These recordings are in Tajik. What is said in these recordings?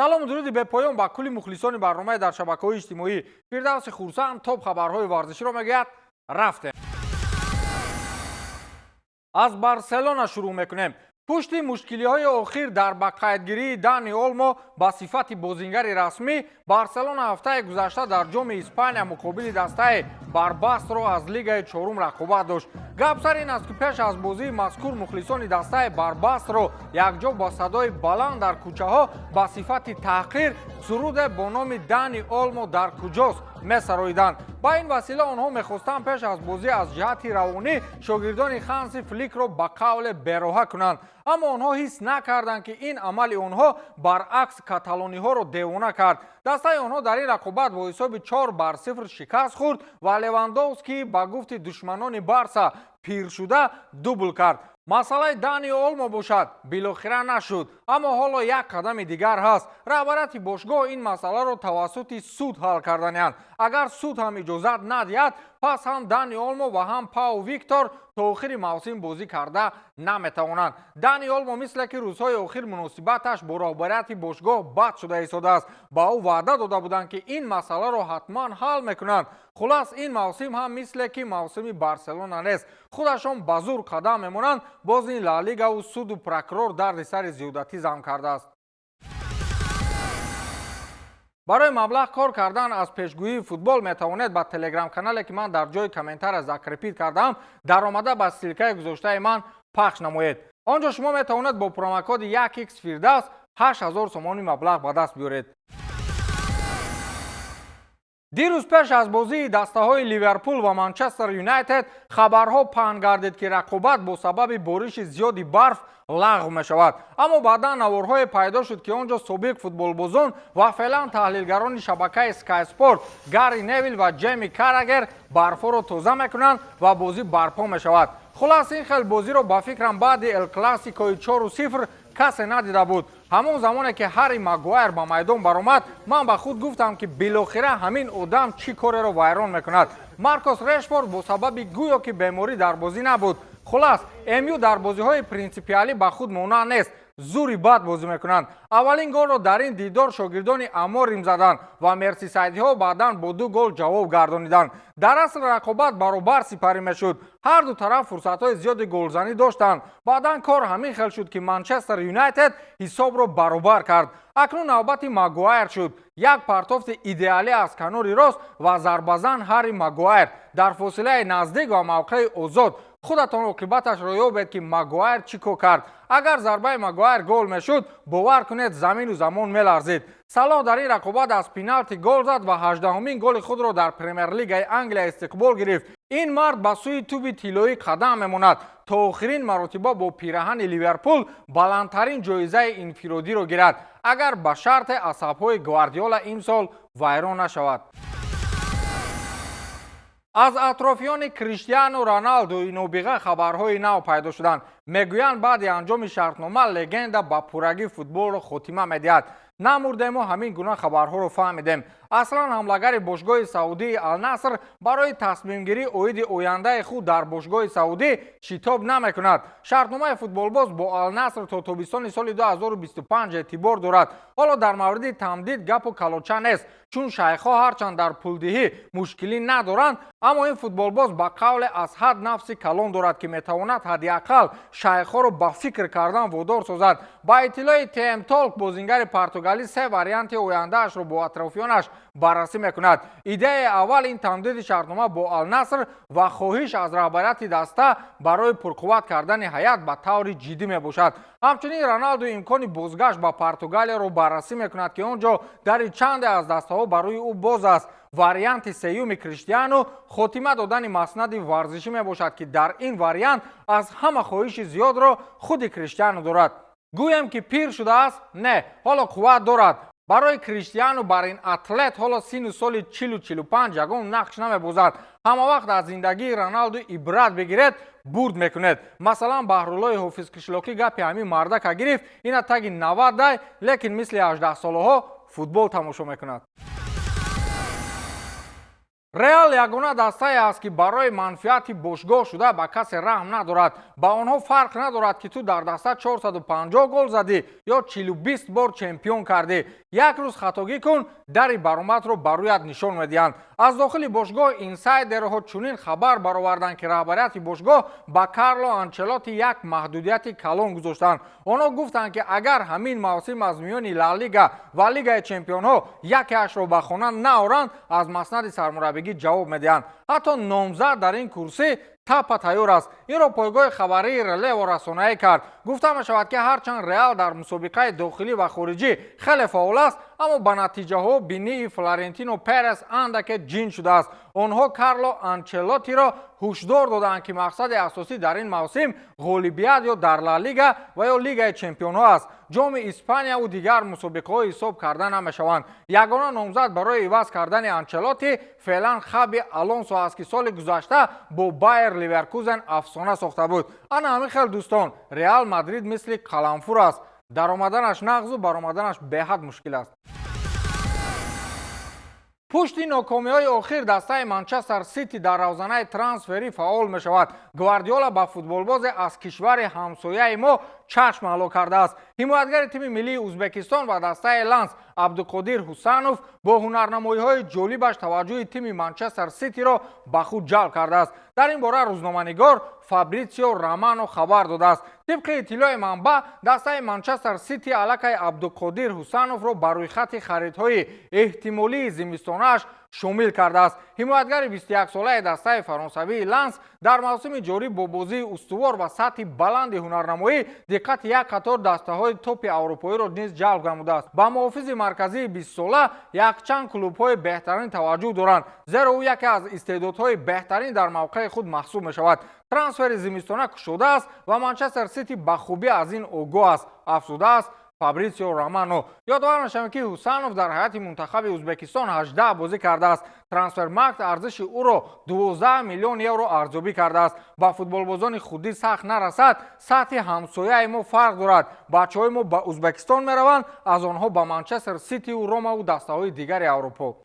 Салому дуруди бепоён ба кулли мухлисони барномаи дар шабакаҳои иҷтимоӣ. Фирдавси Хурсанд топ хабарҳои варзиширо мегӯяд. Рафтем, аз Барселона шурӯъ мекунем. Пушти мушкилиҳои охир дар ба қайдгирии Дани Олмо ба сифати бозингари расмӣ, Барселона ҳафтаи гузашта дар Ҷоми Испания муқобили дастаи Барбастро аз лигаи чорум рақобат дошт. Гап сар ин аст, ки пеш аз бозии мазкур мухлисони дастаи Барбастро якҷо бо садои баланд дар кӯчаҳо ба сифати таҳқир суруде бо номи «Дани Олмо дар куҷост» месароиданд. Ба ин васила онҳо мехостанд пеш аз бозӣ аз ҷиҳати равонӣ шогирдони Ханси Фликро ба қавле бероҳа кунанд. Аммо онҳо ҳис накарданд, ки ин амали онҳо баръакс каталониҳоро девона кард. Дастаи онҳо дар ин рақобат бо ҳисоби 4-0 шикаст хӯрд ва Левандовский, ба гуфти душманони Барса пиршуда, дубл кард. Масъалаи Дани Олмо бошад, билохира нашуд. Аммо ҳоло як қадами дигар ҳаст. Раҳбарияти бошгоҳ ин масъаларо тавассути суд ҳал карданианд. Агар суд ҳам иҷозат надиҳад, пас ҳам Дани Олмо ва ҳам Пау Виктор то охири мавсим бозӣ карда наметавонанд. Дани Олмо, мисле ки рӯзҳои охир муносибаташ бо роҳбарияти бошгоҳ бад шуда истодааст. Ба ӯ ваъда дода буданд, ки ин масъаларо ҳатман ҳал мекунанд. Хулас, ин мавсим ҳам мисле ки мавсими Барселона нест. Худашон ба зур қадам мемонанд. Боз ин Ла Лигаву суду прокурор дарди сари зиёдатӣ зам кардааст. Барои маблағ кор кардан аз пешгӯии футбол метавонед ба телеграм-канале, ки ман дар ҷои комментария закрепить кардаам, даромада, ба ссылкаи гузоштаи ман пахш намоед. Он ҷо шумо метавонед бо промокоди 1x Фирдавс 8000 сомони маблағ ба даст биёред. Дирӯз пеш аз бозии дастаҳои Ливерпул ва Манчестер Юнайтед хабарҳо паҳн гардид, ки рақобат бо сабаби бориши зиёди барф лағв мешавад. Аммо баъдан наворҳое пайдо шуд, ки он ҷо собиқ футболбозон ва феълан таҳлилгарони шабакаи Sky Sport Гарри Невил ва Ҷеми Карагер барфҳоро тоза мекунанд ва бозӣ барпо мешавад. Хулас, ин хел бозиро, ба фикрам, баъди Эл Классикои 4-0 касе надида буд. Ҳамон замоне ки Ҳарри Магуайр ба майдон баромад, ман ба худ гуфтам, ки билохира ҳамин одам чӣ кореро вайрон мекунад. Маркос Решфорд бо сабаби гӯё ки беморӣ дар бозӣ набуд. Хулас, МЮ дар бозиҳои принсипиалӣ ба худ монанд нест, зури бад бозӣ мекунанд. Аввалин голро дар ин дидор шогирдони Аморим заданд ва мерсисайдиҳо баъдан бо ду гол ҷавоб гардониданд. Дар асл рақобат баробар сипарӣ мешуд. Ҳар ду тараф фурсатҳои зиёди голзанӣ доштанд. Баъдан кор ҳамин хел шуд, ки Манчестер Юнайтед ҳисобро баробар кард. Акнун навбати Магуайр шуд. Як партофти идеалӣ аз канори рост ва зарбазан Ҳарри Магуайр дар фосилаи наздик ва мавқеи озод. Худатон оқибаташро ёбед, ки Магуайр чӣ кор кард. Агар зарбаи Магуайр гол мешуд, бовар кунед, замину замон меларзид. Салоҳ дар ин рақобат аз пеналти гол зад ва 18-умин голи худро дар Премер-лигаи Англия истиқбол гирифт. Ин мард ба сӯи туби тиллоӣ қадам мемонад, то охирин маротиба бо пираҳани Ливерпул баландтарин ҷоизаи инфиродиро гирад, агар ба шарте асабҳои Гвардиола имсол вайрон нашавад. Аз атрофиёни Криштиану Роналдуи нобиға хабарҳои нав пайдо шуданд. Мегӯянд, баъди анҷоми шартнома легенда ба пуррагӣ футболро хотима медиҳад. Намурдему ҳамин гуна хабарҳоро фаҳмидем. Аслан ҳамлагари бошгоҳи саудии Алнаср барои тасмимгирӣ оиди ояндаи худ дар бошгоҳи саудӣ шитоб намекунад. Шартномаи футболбоз бо Алнаср то тобистони соли 2025 эътибор дорад. Ҳоло дар мавриди тамдид гапу калоча нест, чун шайхҳо ҳарчанд дар пулдиҳӣ мушкилӣ надоранд, аммо ин футболбоз ба қавле аз ҳад нафси калон дорад, ки метавонад ҳадди ақал шайхҳоро ба фикр кардан водор созад. Ба иттилои ТМ Толк, бозингари португалӣ се варианти ояндаашро бо атрофиёнаш баррасӣ мекунад. Идеяи аввал ин тамдиди шартнома бо Алнаср ва хоҳиш аз раҳбарияти даста барои пурқувват кардани ҳайат ба таври ҷиддӣ мебошад. Ҳамчунин Роналду имкони бозгашт ба Португалияро баррасӣ мекунад, ки он ҷо дари чанде аз дастаҳо барои ӯ боз аст. Варианти сеюми Криштиану хотима додани маснади варзишӣ мебошад, ки дар ин вариант аз ҳама хоҳиши зиёдро худи Криштиану дорад. Гӯем, ки пир шудааст? Не, ҳоло қувват дорад. Барои Криштиану бар ин атлет ҳоло синну соли 40-45 ягон нақш намебозад. Ҳама вақт аз зиндагии Роналду ибрат бигиред, бурд мекунед. Масалан, Баҳруллои Ҳофизқишлоқӣ гапи ҳамин мардака гирифт, ина таги 90 дай, лекин мисли 18-солаҳо футбол тамошо мекунад. Реал ягона дастае аст, ки барои манфиати бошгоҳ шуда ба касе раҳм надорад. Ба онҳо фарқ надорад, ки ту дар даста 450 гол задӣ ё 40 бор чемпион кардӣ. Як рӯз хатогӣ кун, дари баромадро ба рӯят нишон медиҳанд. Аз дохили бошгоҳ инсайдерҳо чунин хабар бароварданд, ки раҳбарияти бошгоҳ ба Карло Анчелоти як маҳдудияти калон гузоштанд. Онҳо гуфтанд, ки агар ҳамин мавсим аз миёни Ла Лига ва Лигаи чемпионҳо якеашро ба хона наоранд, аз маснади сармураббигӣ ҷавоб медиҳанд. Ҳатто номзад дар ин курсӣ тапа тайёр аст. Инро пойгоҳи хабарии Релево расонаӣ кард. Гуфта мешавад, ки ҳарчанд Реал дар мусобиқаи дохилӣ ва хориҷӣ хеле фаъол аст, аммо ба натиҷаҳо бинии Флорентино Перес андаке ҷин шудааст. Онҳо Карло Анчелотиро ҳушдор доданд, ки мақсади асосӣ дар ин мавсим ғолибият ё дар Ла Лига ва ё Лигаи чемпионҳо аст. Ҷоми Испанияву дигар мусобиқаҳо ҳисоб карда намешаванд. Ягона номзад барои иваз кардани Анчелоти феълан Хаби Алонсо аст, ки соли гузашта бо Байер Ливеркузен афсона сохта буд. Ана ҳамин хел, дӯстон, Реал Мадрид мисли қаламфур аст. Даромаданаш нағзу баромаданаш беҳад мушкил аст. Пушти нокомиҳои охир дастаи Манчестер Сити дар равзанаи трансферӣ фаъол мешавад. Гвардиола ба футболбозе аз кишвари ҳамсояи мо чашм ҳало кардааст. Ҳимоятгари тими миллии Узбекистон ва дастаи Ланс Абдуқодир Ҳусанов бо ҳунарнамоиҳои ҷолибаш таваҷҷӯҳи тими Манчестер Ситиро ба худ ҷалб кардааст. Дар ин бора рӯзноманигор Фабритсио Романо хабар додааст. Тибқи иттилои манбаъ, дастаи Манчестер Сити аллакай Абдуқодир Ҳусановро ба рӯйхати харидҳои эҳтимолии зимистонааш шомил кардааст. Ҳимоятгари 21-солаи дастаи фаронсавии Ланс дар мавсими ҷорӣ бо бозии устувор ва сатҳи баланди ҳунарнамоӣ диққати як қатор дастаҳои топи аврупоиро низ ҷалб намудааст. Ба муҳофизи марказии 20-сола якчанд клубҳои беҳтарин таваҷҷӯҳ доранд, зеро ӯ яке аз истеъдодҳои беҳтарин дар мавқеи худ маҳсуб мешавад. Трансфери зимистона кушодааст ва Манчестер Сити ба хубӣ аз ин огоҳ аст, афзудааст Фабритсио Романо. Ёдовар мешавем, ки Ҳусанов дар ҳайати мунтахаби Узбекистон 18 бозӣ кардааст. Трансфермаркт арзиши ӯро 12 миллион евро арзёбӣ кардааст. Ба футболбозони худдӣ сахт нарасад, сатҳи ҳамсояи мо фарқ дорад. Бачаҳои мо ба Узбекистон мераванд, аз онҳо ба Манчестер Ситиву Ромаву дастаҳои дигари Аврупо.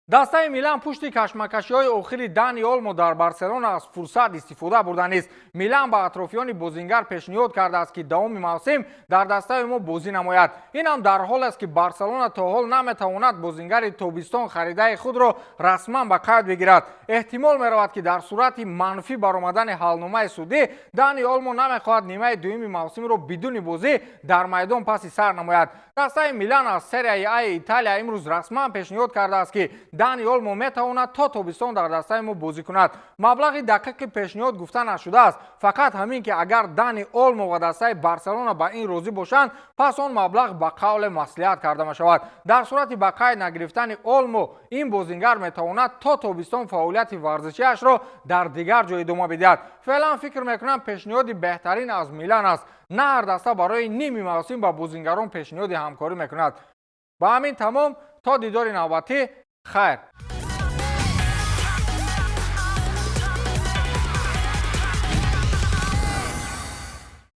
Дастаи Милан пушти кашмакашиҳои охири Дани Олмо дар Барселона аз фурсат истифода бурда нест. Милан ба атрофиёни бозингар пешниҳод кардааст, ки давоми мавсим дар дастаи мо бозӣ намояд. Ин ҳам дар ҳол аст, ки Барселона то ҳол наметавонад бозингари тобистон харидаи худро расман ба қайд бигирад. Эҳтимол меравад, ки дар сурати манфӣ баромадани ҳалномаи судӣ Дани Олмо намехоҳад нимаи дуюми мавсимро бидуни бозӣ дар майдон паси сар намояд. Дастаи Милан аз Серияи Аи Италия имрӯз расман пешниҳод кардааст, ки Дани Олмо метавонад то тобистон дар дастаи мо бозӣ кунад. Маблағи дақиқи пешниҳод гуфта нашудааст, фақат ҳамин, ки агар Дани Олмо ва дастаи Барселона ба ин розӣ бошанд, пас он маблағ ба қавле маслиҳат карда мешавад. Дар сурати ба қайд нагирифтани Олмо ин бозингар метавонад то тобистон фаъолияти варзишиашро дар дигар ҷо идома бидиҳад. Феълан фикр мекунам, пешниҳоди беҳтарин аз Милан аст. На ҳар даста барои ними мавсим ба бозингарон пешниҳоди ҳамкорӣ мекунад. Ба ҳамин тамом, то дидори навбатӣ, хайр.